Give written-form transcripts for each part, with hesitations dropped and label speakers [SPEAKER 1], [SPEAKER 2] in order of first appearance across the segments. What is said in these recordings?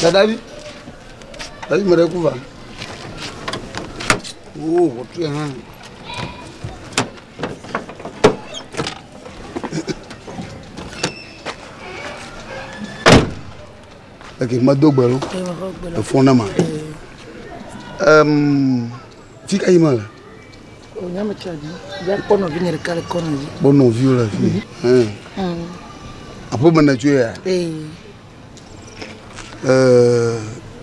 [SPEAKER 1] Dadavi. Dadavi me ɖe ku va. Oo, ʋɔtru ya hã. Ok, medo gbe lo. Efɔ na ma. Um, fi ka yi ma le?
[SPEAKER 2] O nya me tsa dzi. Ya kpɔ nɔvi nye ɖeka le kɔna dzi.
[SPEAKER 1] Kpɔ nɔviwo le fi. Hɛn. Aƒe me ne tso ya.
[SPEAKER 2] Ee.
[SPEAKER 1] Eh,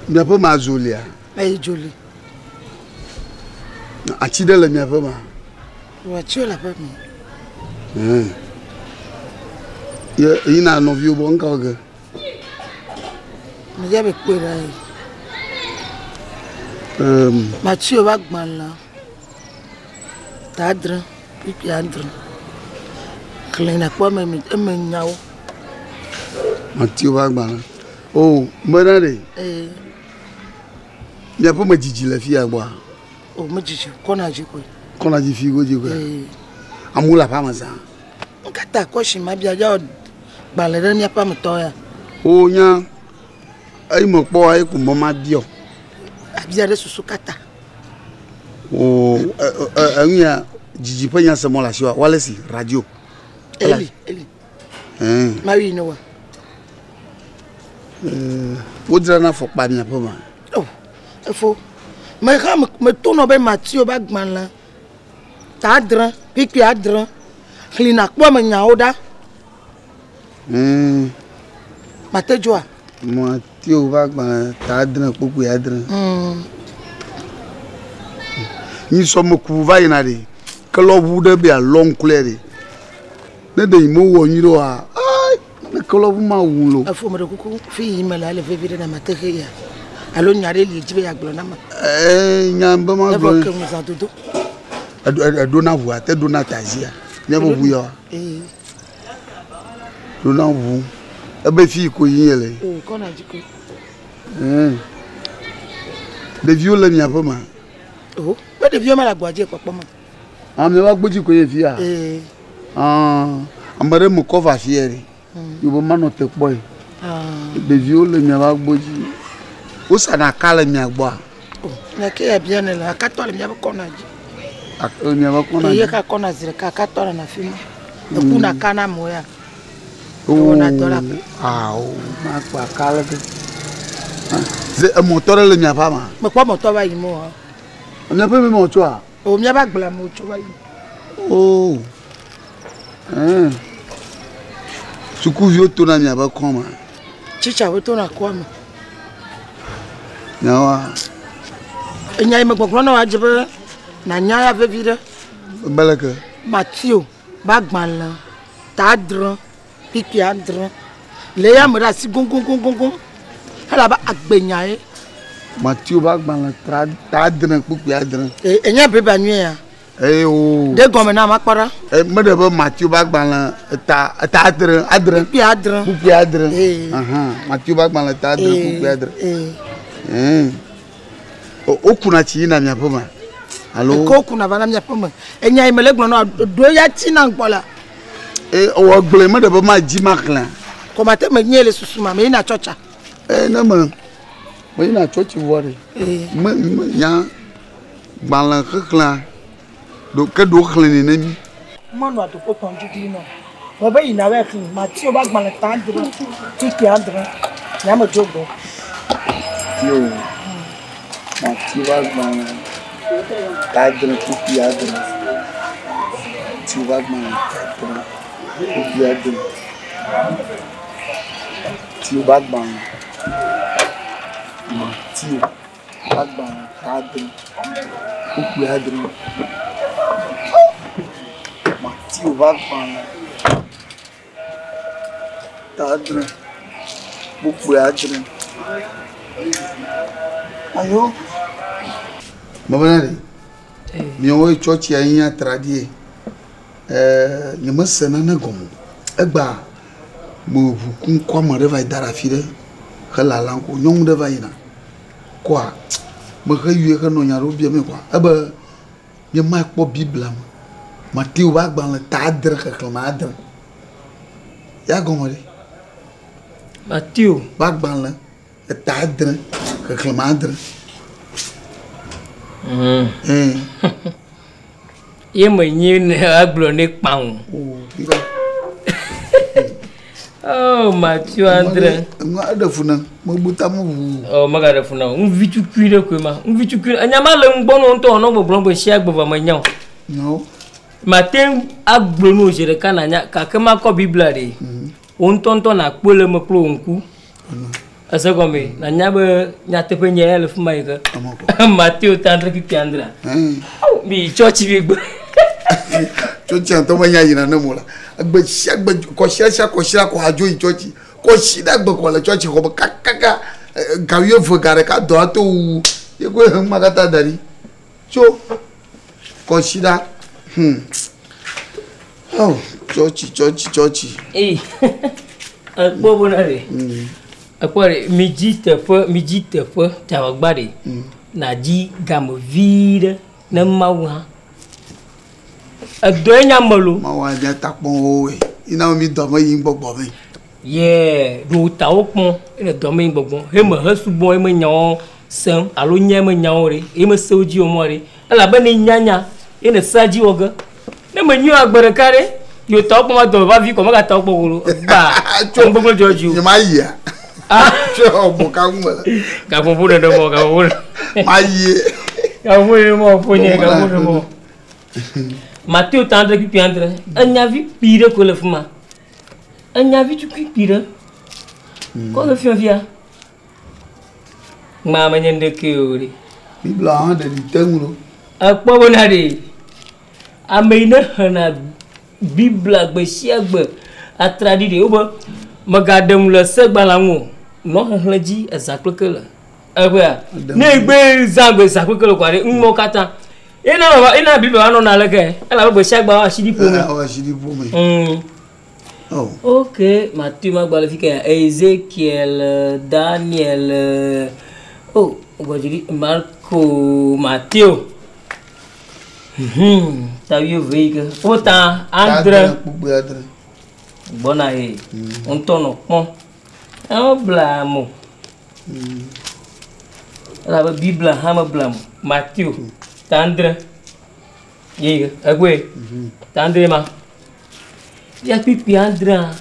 [SPEAKER 1] miaƒe ma zolia?
[SPEAKER 2] Eyi dzoli.
[SPEAKER 1] Ati ɖe le miaƒe ma?
[SPEAKER 2] O atiwo le aƒe me.
[SPEAKER 1] Hɛn. Ye yina nɔviwo gbɔ ŋka ge?
[SPEAKER 2] Me ya be kpɔe ɖa yi.
[SPEAKER 1] Um,
[SPEAKER 2] Matiwo va gbalẽ. Ta adre, kpukpui adre. Xlẽ nakpɔ eme eme nyawo.
[SPEAKER 1] Matiwo va gbalẽ. O, mena ɖe.
[SPEAKER 2] Ee.
[SPEAKER 1] Miaƒe me dzidzi le fia gbɔa?
[SPEAKER 2] O me dzidzi kɔna dzi koe.
[SPEAKER 1] Kɔna dzi fi godzi koe.
[SPEAKER 2] Ee.
[SPEAKER 1] Amewo le aƒea me zã.
[SPEAKER 2] Nkata kɔshi ma bia ya gbalẽ ɖe míaƒe ametɔ ya.
[SPEAKER 1] O nya eyi me kpɔ eyi ko me ma biɔ.
[SPEAKER 2] Abia ɖe susu kata.
[SPEAKER 1] O enu ya dzidzi ƒe nya semɔ le asiwa wale si radio.
[SPEAKER 2] Eli eli.
[SPEAKER 1] Ɛn.
[SPEAKER 2] Mawi ne wa.
[SPEAKER 1] Wodzrana afɔkpa miaƒe ma.
[SPEAKER 2] O efo. Me hã me to nɔ be Mathieu ba gbalẽ. Ta adre, kpikpi adre. Xlẽ nakpɔ me nyawo ɖa. Mate dzoa?
[SPEAKER 1] Mathieu va gbalẽ ta adre kpukpui adre. Nyi sɔ me ku va yina ɖe. Ke lɔ ʋu ɖe be alɔ ŋkulɛ ɖe. Ne ɖe yi mewɔ nyui ɖe oa, ai, ne ke lɔ ʋu ma wu lo.
[SPEAKER 2] Efo me ɖe kuku fi yi me le ale vevi ɖe na mate xe ya. Alo nya ɖe li dzi be yeagblɔ na ma.
[SPEAKER 1] Ee, nya be ma
[SPEAKER 2] Evɔ
[SPEAKER 1] gblɔ.
[SPEAKER 2] ke ŋu zã dodo.
[SPEAKER 1] Eɖo na ʋua, te ɖo na taxia. Míaƒe ʋu ya.
[SPEAKER 2] Ee.
[SPEAKER 1] Ɖo na ʋu. Ebe fi ko yi nye le.
[SPEAKER 2] Ee, kɔna dzi ko.
[SPEAKER 1] Ɖeviwo le miaƒe ma.
[SPEAKER 2] O, be ɖeviwo ma le agboa dzi kpɔkpɔ ma.
[SPEAKER 1] Ame wa gbodzi ko ye fia.
[SPEAKER 2] Ee.
[SPEAKER 1] Ah, ame ɖe me kɔ va fia ɖe. Yo be manɔ te kpɔe.
[SPEAKER 2] Ah.
[SPEAKER 1] Ɖeviwo le miaƒe agbodzi. Wosana aka le mia gbɔa?
[SPEAKER 2] O, nya ke ya bia ne le akatɔ le miaƒe kɔna dzi.
[SPEAKER 1] Aka le miaƒe kɔna
[SPEAKER 2] Eye
[SPEAKER 1] dzi.
[SPEAKER 2] ka kɔna zi ɖeka akatɔ le na fi ma. Eku na ka na amewo ya.
[SPEAKER 1] O,
[SPEAKER 2] Ewɔna dɔ la.
[SPEAKER 1] Awo, makpɔ aka le ke. Ze emɔtɔ ɖe le miaƒe ama?
[SPEAKER 2] Mekpɔ mɔtɔ va yi mo.
[SPEAKER 1] Miaƒe me mɔ tsoa?
[SPEAKER 2] O, miaƒe agblea me wotso va yi.
[SPEAKER 1] O. Sukuviwo tona miaƒe kɔme.
[SPEAKER 2] Tsitsawo tona kɔa me.
[SPEAKER 1] Nyawoa.
[SPEAKER 2] Enya yi me gbɔgblɔ na woadze be nanya ya vevi ɖe.
[SPEAKER 1] Beleke.
[SPEAKER 2] Mathieu ba gbalẽ ta adre kpikpi adre le ya me ɖe asi goŋgoŋgoŋgoŋ elabe agbenya ye.
[SPEAKER 1] Mathieu ba gbalẽ ta adre kpikpi adre.
[SPEAKER 2] Enya Biblia nyuie ya.
[SPEAKER 1] Eye o.
[SPEAKER 2] Ɖe gɔme na makpɔ ɖa.
[SPEAKER 1] Me ɖe be Mathieu ba gbalẽ ta adre adre.
[SPEAKER 2] Kpikpi adre.
[SPEAKER 1] Kpikpi adre. Ahan Mathieu ba gbalẽ ta adre kpikpi adre. Wokuna tsi yina miaƒe me alo.
[SPEAKER 2] Eke wokuna va na miaƒe me. Enya yi me le gblɔ na ɖo ya tsi na ŋgbɔ la.
[SPEAKER 1] Wɔ gblɔe me ɖe be ma dzi ma xlẽ.
[SPEAKER 2] Kɔmate me nye le susu ma me yina tsɔtsa.
[SPEAKER 1] Ne me me yina tsɔtsi vɔ ɖe. Me me nya gbalẽ xexlẽa ɖo ke ɖo xlẽ ne ne mi.
[SPEAKER 2] Manɔ adoƒo tɔn didi nɔ. Wɔ be yina wɔ xlẽ Mathieu ba gbalẽ ta adre kpikpi adre. Nya me dzo gbɔ.
[SPEAKER 1] Yo. Mathieu ba gbalẽ ta adre kpikpi adre. Mathieu ba gbalẽ ta adre kpikpi adre. Mathieu ba gbalẽ. Mathieu ba gbalẽ ta adre kpikpi adre. Mathieu ba gbalẽ ta adre kpukpui adre. Ayo. Mabena ɖe. Miawo tsɔtsia yi nya tradie. Nye mese nane gɔme o. Egba me ʋu ku ŋkɔ ame ɖe va yi da ɖe afi ɖe hele ko nyɔnu ɖe va yina. Kɔa mehe yue henɔ nya ɖewo biam kɔa ebe nye ma kpɔ Biblia me. Mathieu ba gbalẽ ta adre xexlẽme adre. Ya gɔme ɖe.
[SPEAKER 3] Mathieu
[SPEAKER 1] ba gbalẽ Eta adre, xexlẽme adre. Mm.
[SPEAKER 3] Ye me nyi ne agblɔ ne kpaŋ. Oh, Mathieu Andre.
[SPEAKER 1] Nua eɖe fu nam. Mebu ta me ʋuu.
[SPEAKER 3] Oh, megaɖe fu na o. Ŋuvi tukui ɖe koe ma. Ŋuvi tukui. Enya ma le ŋgbɔ nɔ ŋutɔ nɔ gbɔgblɔm gbe sia gbe vɔ menya o.
[SPEAKER 1] No.
[SPEAKER 3] Mate ŋu agblɔ nu zi ɖeka nanya gake makɔ Biblia ɖe. Wò ŋutɔŋutɔ nàkpɔe le eme kple wò ŋku. Ese gɔme nànya be nyateƒe nye ya le fi ma yi ke. Mateo ta adre kpukpui adrea. Ao, mi yi tsɔtsi mi gbe.
[SPEAKER 1] Tsɔtsi ŋutɔ menya yina ne mo la. Egbe sia gbe kɔsia sia kɔsia kɔ adzo yi tsɔtsi. Kɔsi ɖe gbe kɔ le tsɔtsi xɔ me kakaka ga wuieve ga ɖeka dɔ ato wu. Ye koe hem ma katã da ɖi. Tso kɔsiɖa. Hmm. Oh, tsɔtsi tsɔtsi tsɔtsi.
[SPEAKER 3] Eyi ekpɔ bona ɖe. Ekpɔ ɖe mi dzi teƒe mi dzi teƒe dzawagba ɖe. Na dzi game vi ɖe ne Mawu hã. Edɔe nye ame lo.
[SPEAKER 1] Mawu anya takpɔn woe. Ina mi dɔ me yi gbɔgbɔ me.
[SPEAKER 3] Ye ɖo tawo kpɔn ele dɔ me yi gbɔgbɔ. He me he sugbɔ eme nyawo sem alo nye eme nyawo ɖe. Eme sewo dzi wɔm ɖe. Elabe ne nyanya ye ne sea dzi wɔ ge. Ne me nyo agbe ɖeka ɖe, yo tawo kpɔn ma dɔ va vi kɔ mega tawo kpɔ go gba. Tso gbogbo dzɔ dzi o.
[SPEAKER 1] Nye ma yia. Tso ɔbɔ ka ŋu me le.
[SPEAKER 3] Gaƒoƒo ɖeɖe mɔ gaƒoƒo ɖe.
[SPEAKER 1] Ma yie.
[SPEAKER 3] Gaƒoƒo ɖeɖe mɔ ƒo nye gaƒoƒo ɖeɖe mɔ. Mateo ta adre kpukpui adre. Enya vi kpui ɖe koe le fi ma. Enya vi tukui kpui ɖe. Kɔ le fiɔ fia. Ŋma menye ŋɖeke o ɖe.
[SPEAKER 1] Biblia hã ɖeɖi te ŋu ɖo.
[SPEAKER 3] Ekpɔ bena ɖe ame yi ne xlẽna Biblia gbe sia gbe atraɖi ɖe wobe megaɖe ŋu le segbalẽa ŋu o. Nɔ xexlẽ dzi ezã kple kele. Eƒea ne egbe zã gbe zã kple kele kɔa ɖe ŋmɔ katã. Ena baba ena Biblia va nɔna aleke? Elabe gbe sia gbe woa asi ɖi ƒome.
[SPEAKER 1] Woa asi ɖi ƒome.
[SPEAKER 3] Oh. Ok, Mathieu magba le fi ke Ezekiel, Daniel, oh, gbɔdzi Marko, Mathieu. Ta wuieve yi ke. Wota adre.
[SPEAKER 1] Kpukpui adre.
[SPEAKER 3] Gbɔna ye. Ŋutɔ nɔ kpɔm. Ame bla ame o. Elabe Biblia hã mebla ame o. Mathieu ta adre. Ye egbɔe. Ta adre ma. Ya kpukpui adrea.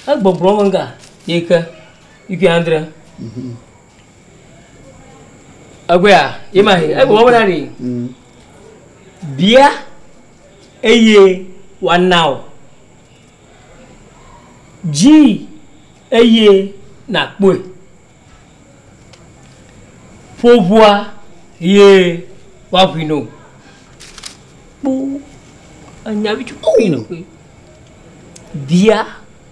[SPEAKER 3] Egbɔgblɔ me ga yi ke kpukpui adre. Egbea ye ma he egbɔ bena ɖe. Bia eye woana wò. Dzi eye nàkpɔe. Ƒo ʋua ye woaʋui na wò. Kpo enya vi tukui nɔ koe. Bia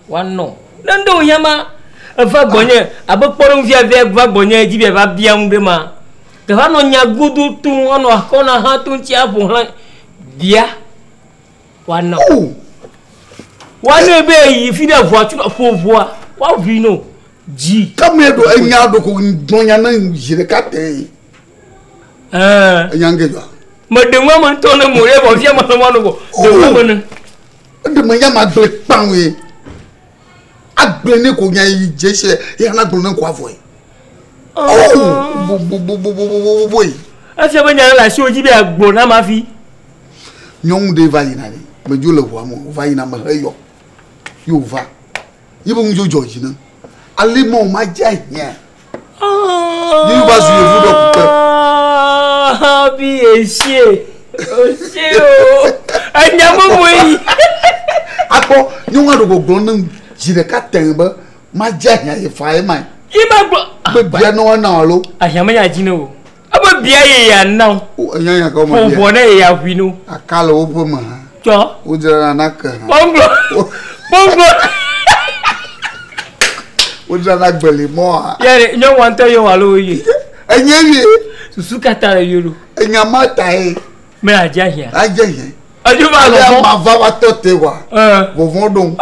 [SPEAKER 3] woanɔ. Ne ŋɖe wòhiã ma, eva gbɔnye abe kpɔɖeŋu fiafia va gbɔnye dzi be va bia ŋu ɖe ma. Gava nɔ nya godo tom, anɔ akɔna hã tom tsi aƒo xlã. Bia woanɔ. Woanɔe be yi fi ɖe ʋua tso ƒo ʋua woaʋui no dzi.
[SPEAKER 1] Kame ɖo enya ɖo ko gblɔ nya ne zi ɖeka tee.
[SPEAKER 3] Ɛɛ.
[SPEAKER 1] Enya ŋge dzɔa.
[SPEAKER 3] Meɖe ŋu ame ŋutɔ ne mo ye vɔ fia me le mɔ nɔ ɖe ŋu ame ne.
[SPEAKER 1] Eɖe me nya ma gblẽ kpaŋ Agblẽ ne ko nya yi dze se ye hã gblɔ ne ko avɔe. Oh, boboboboboboboe.
[SPEAKER 3] Efia be nya le asiwò dzi be agblɔ na ma fi.
[SPEAKER 1] Nyɔnu ɖe va yina ɖe, medzo le ʋua me, va yina me heyɔ. Ye wòva. Ye be ŋudzo dzɔ dzi nam. Ale ma wò ma dze ahiã. Ye va zu yevu ɖe kuke.
[SPEAKER 3] Bi esie. Esie o. Enya momo yi.
[SPEAKER 1] Akpɔ nyɔnua ɖe gbɔgblɔ ne zi ɖeka tɛŋ be ma dze ahiã ye fa ye ma.
[SPEAKER 3] Ye ma gblɔ.
[SPEAKER 1] Be bia ne woana alo.
[SPEAKER 3] Ahiã menya dzi ne o. Ebe bia ye ya na
[SPEAKER 1] o. Enya nya ka wo ma
[SPEAKER 3] bia. Ƒoƒo ne ye ya ʋui no.
[SPEAKER 1] Aka le woƒe me hã.
[SPEAKER 3] Tsɔ.
[SPEAKER 1] Wodzrana nake hã.
[SPEAKER 3] Kpɔŋgblɔ. Kpɔŋgblɔ.
[SPEAKER 1] Wodzrana gbeli mɔa.
[SPEAKER 3] Yɛ ɖe nyɔnua ŋutɔ yɔ alo ye.
[SPEAKER 1] Enye ye.
[SPEAKER 3] Susu katã le yolo.
[SPEAKER 1] Enya ma ta ye.
[SPEAKER 3] Mɛ adze ahiã.
[SPEAKER 1] Adze ahiã.
[SPEAKER 3] Edzo va
[SPEAKER 1] lɔ. Ale ma va va tɔ te wa. Vɔvɔ̃ ɖom.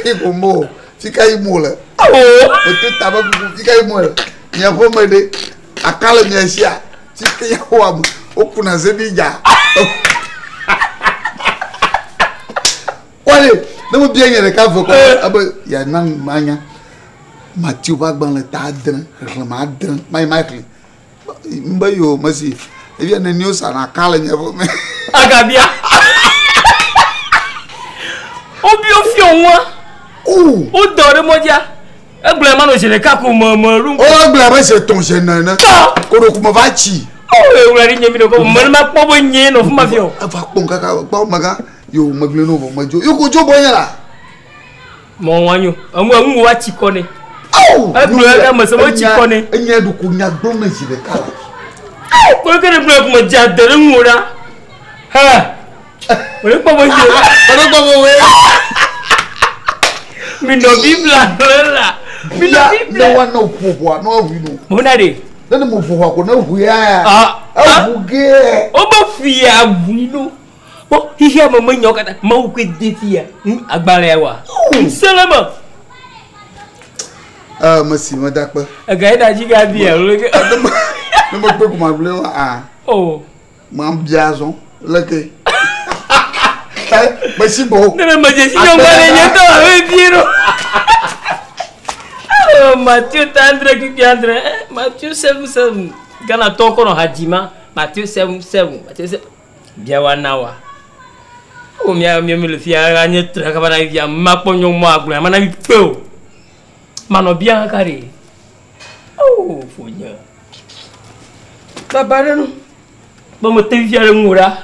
[SPEAKER 1] Eko mo. Fika yi mo le.
[SPEAKER 3] Awo.
[SPEAKER 1] Eto ta be kuku fika yi mo le. Mia ƒe me ɖe. Aka le mia sia. Fika ya wa me. Wokuna zebi dza. Wale, ne mo bia nye ɖeka ve kɔ abe ya na manya. Mateo ƒe agbalẽ ta adre, xexlẽme adre, mayi ma xlẽ. Mbe yo mesi, evia neniwo sana ka le nye ƒe me.
[SPEAKER 3] Agabia. Wobio fiɔ ŋua.
[SPEAKER 1] O.
[SPEAKER 3] Wodɔ ɖe mɔdzia. Egblɔ ma nɔ zi ɖeka ko me me ɖu.
[SPEAKER 1] O egblɔ abe zi etɔ̃ zi ene ene. Koɖoku me va tsi.
[SPEAKER 3] O ewura ɖi nye mi ɖe ko me ma kpɔ be nye nɔ fuma fiɔ.
[SPEAKER 1] Eva kpɔm kaka kpɔ mega yo megblẽ no vɔ medzo. Yo ko dzo bɔ nye la.
[SPEAKER 3] Mɔ wa nyo. Emu emu wa tsi kɔ ne.
[SPEAKER 1] Awo.
[SPEAKER 3] Egblɔ ya me se mo tsi kɔ ne.
[SPEAKER 1] Enye ɖu ko nya gblɔ ne zi ɖeka la.
[SPEAKER 3] Kpɔ ke ne gblɔ ko me dze ade ɖe ŋu ɖa. Ha. Wòle kpɔ be nye.
[SPEAKER 1] Wòle kpɔ be wòye.
[SPEAKER 3] Mi nɔ Biblia xlẽ la. Mi nɔ Biblia.
[SPEAKER 1] Ne woanɔ ƒoƒoa, ne woaʋui no.
[SPEAKER 3] Mo na ɖe.
[SPEAKER 1] Ne ne mo ƒoƒoa ko ne ʋui ya.
[SPEAKER 3] Ah.
[SPEAKER 1] Eʋu ge.
[SPEAKER 3] Wobe ƒui ya ʋui no. Kpɔ xixia me menyawo katã Mawu koe de fia agbalẽa wa. Ŋusẽ le eme.
[SPEAKER 1] Ee, mesi meda kpe.
[SPEAKER 3] Ega yi ɖe dzi gabi alo leke.
[SPEAKER 1] Ne mekpe ko magblɔe wa aa.
[SPEAKER 3] O.
[SPEAKER 1] Mabia azɔ leke. Mesi gbɔ.
[SPEAKER 3] Ne me medze si nyɔnu aɖe nye tɔ abe vie ɖo. Matthew ta andre kpikpi andre. Matthew 7:7. Ghana tɔwo kɔ nɔ ha dzi ma. Matthew 7:7. Matthew 7. Bia wa na wa. O mia mia mi le fia anye tre kaba na via makpɔ nyɔnu agblɔ ama na mi kpe o. Manɔ bia ka ɖe. O fonye.
[SPEAKER 2] Baba ɖe nu.
[SPEAKER 3] Bɔ me te fia ɖe ŋu ɖa.